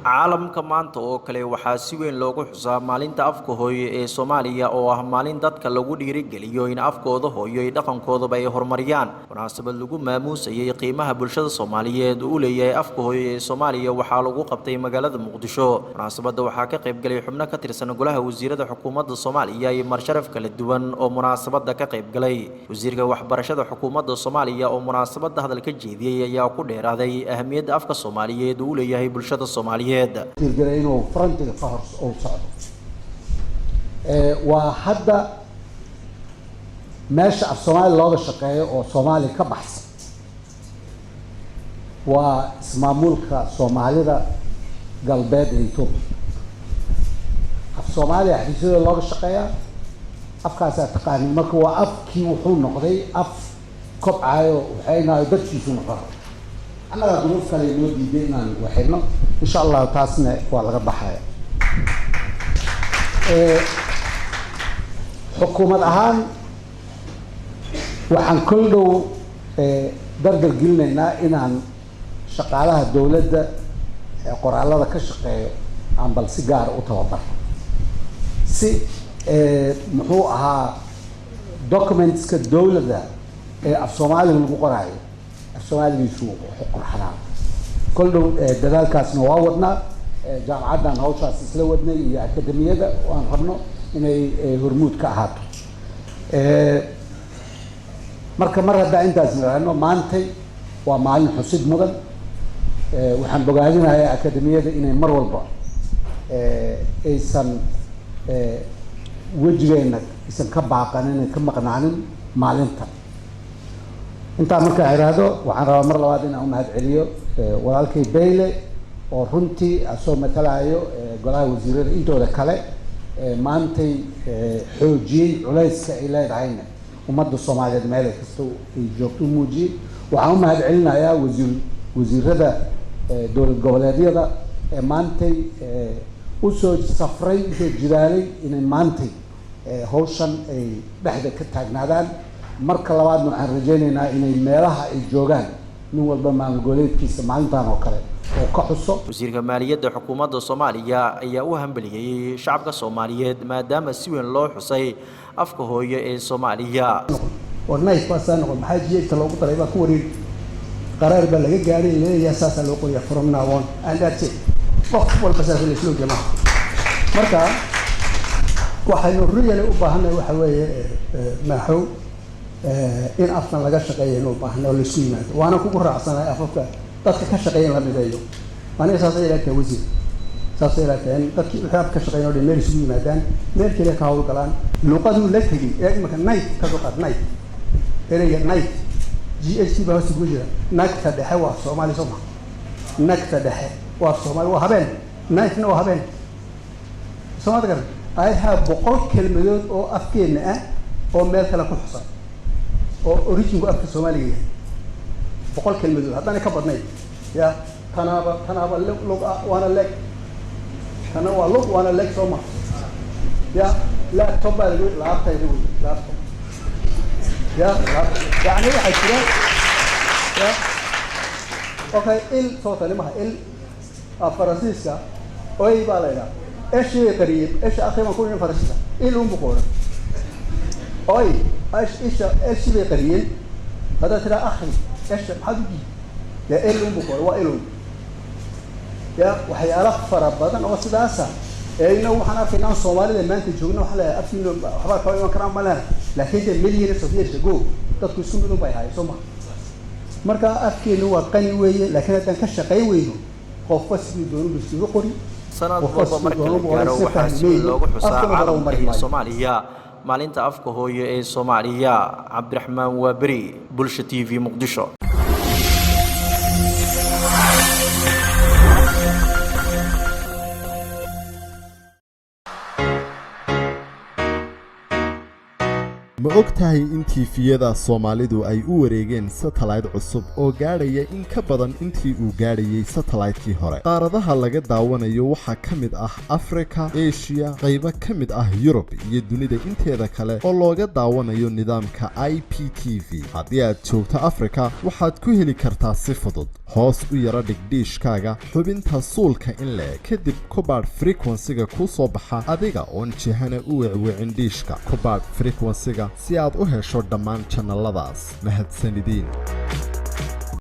Caalamka maanta oo kale waxaa si weyn loogu xusaa maalinta afka hooyo ee Soomaaliya, oo ah maalin dadka lagu dhiirigeliyo in afkooda hooyo iyo dhaqankoodaba ay horumariyaan. Munaasabad lagu maamuusayay qiimaha bulshada Soomaaliyeed uu u leeyahay afka hooyo ee Soomaaliya waxaa lagu qabtay magaalada Muqdisho. Munaasabadda waxaa ka qayb galay xubno ka tirsan golaha wasiirada xukuumadda Soomaaliya iyo marti sharaf kala duwan oo munaasabadda ka qayb galay. Wasiirka waxbarashada xukuumadda Soomaaliya oo munaasabadda hadal ka jeediyey ayaa ku dheeraaday ahamiyadda afka Soomaaliyeed uu u leeyahay bulshada Soomaaliyeed. Tirgelay inuu frontiga ka hor uu socdo. Waa hadda meesha af Soomaali looga shaqeeyo oo Soomaaliya ka baxsan waa ismaamulka Soomaalida Galbeed ee Etoobiya. Af Soomaaliya xafiisyada looga shaqeeyaa, afkaasaa taqaanin. Marka waa afkii wuxuu noqday af kobcaayo, waxaynayo dadkiisu noqon. Annagaa duruuf kale noo diiday inaan waxayno. Insha Allahu taasna waa laga baxaya. Xukuumad ahaan waxaan kol dhow dardar gelinaynaa inaan shaqaalaha dowladda ee qoraalada ka shaqeeyo aan bal si gaara u tababarno, si muxuu ahaa documentska dowladda ee af Soomaaliga lagu qoraayo af Soomaaligiisu qurxanaa. Kol dhow dadaalkaasna waa wadnaa. Jaamacaddan hawshaas isla wadnay iyo akademiyada aan rabno inay hormuud ka ahaato. Marka mar haddaa intaas niraahno, maantay waa maalin xusid mudan. Waxaan bogaadinayaa akademiyada inay mar walba aysan wejigeena aysan ka baaqanin, ka maqnaanin maalinta. Intaa markaan idhaahdo, waxaan rabaa mar labaad inaan u mahad celiyo walaalkay Bayle oo runtii asoo matalayo golaha wasiirada intooda kale maantay xoojiyey culayska ay leedahayna ummadda Soomaaliyeed meel kasta ay joogto u muujiyey. Waxaan u mahad celinayaa wasiirada dowlad goboleedyada ee maantay usoo safray, usoo jidaalay inay maantay hawshan ay dhexda ka taagnaadaan. Marka labaadna waxaan rajaynaynaa inay meelaha ay joogaan nin walba maamul goboleedkiisa maalintan oo kale oo ka xuso. Wasiirka maaliyadda xukuumadda Soomaaliya ayaa u hambaliyeeyey shacabka Soomaaliyeed maadaama si weyn loo xusay afka hooyo ee Soomaaliya. War night baa saa noqon, maxaa jiegta loogu daray baa ku wareeri. Qaraar baa laga gaadhay, leeyahay saasaa loo qoriyaa from now on and that's it. Qof walba saas la isla ogyahay. Marka waxaynu really u baahannahay waxa weeye, maaxow, in afkan laga shaqeeya inuu baahna oo laisku yimaado. Waana kugu raacsanahay afafka dadka ka shaqeeya in la mideeyo. Aniga saasay ila tahay, wasiir, saasay ila tahay in dadkii wixii af ka shaqeeya oo dhan meel isugu yimaadaan, meel keliya ka hawlgalaan. Luqaduu la tegin ee imika night ka soo qaad, night, ereyga night GHT baa hoosta kugu jira. Nagta dhexe waa Soomaali, soo ma? Nagta dhexe waa Soomaali, waa habeen. Nightna waa habeen, soo maad garan? I have 100 kelmadood oo afkeena ah oo meel kale ku xusan oo originku afka Soomaaliga yahay. 100 kelmadood haddaanay ka badnayn. Ya tanaaba tanaaba lug ah waana leg, tana waa lug waana leg, soo ma? Ya laptop baa lagu laabtayda wey, laptop. Ya yani waxaa jira ya okay, il soo tani maha il. Af Faransiiska oy baa la idhaha, eshi bay qariyeen, esha akhi baan ku idhin Faransiiska il unbu ku odhan oy isha, eshi bay qariyeen. Haddaad tiraa akhi esha maxaad u diid ya il unbu ku odhan, waa ilun. Ya waxyaalo fara badan oo sidaasa ee inagu waxaan arkaynaa Soomaalida maanta joogna, waxaa leeyahay afkiina waxbaa kaba iman karaan ma leeyahay, laakiin de millions of years ago dadku isku mid un bay ahaayeen, soo ma? Marka afkeenu waa qani weeye, laakiin haddaan ka shaqayn weyno, qofba siduu doonu isugu qori. Sanad walba marka la gaaro waxaa si weyn loogu xusaa caalamka iyo Soomaaliya maalinta afka hooyo ee Soomaaliya. Cabdiraxmaan Waaberi, Bulsha TV, Muqdisho. Ma Og tahay in TV-yada Soomaalidu ay u wareegeen satellite cusub oo gaadhaya in ka badan intii uu gaadhayay satellite-kii hore? Qaaradaha laga daawanayo waxaa ka mid ah Africa, Asia, qaybo ka mid ah Yurub iyo dunida inteeda kale oo looga daawanayo nidaamka IPTV. Haddii aad joogto Africa, waxaad ku heli kartaa si fudud. Hoos u yara dhig dhiishkaaga xubinta suulka in le'eg, kadib ku baadh frequency-ga kuu soo baxa adiga oon jihana u wecwicin dhiishka. Ku baadh frequency-ga si aad u hesho dhammaan channel-adaas. Mahadsanidin.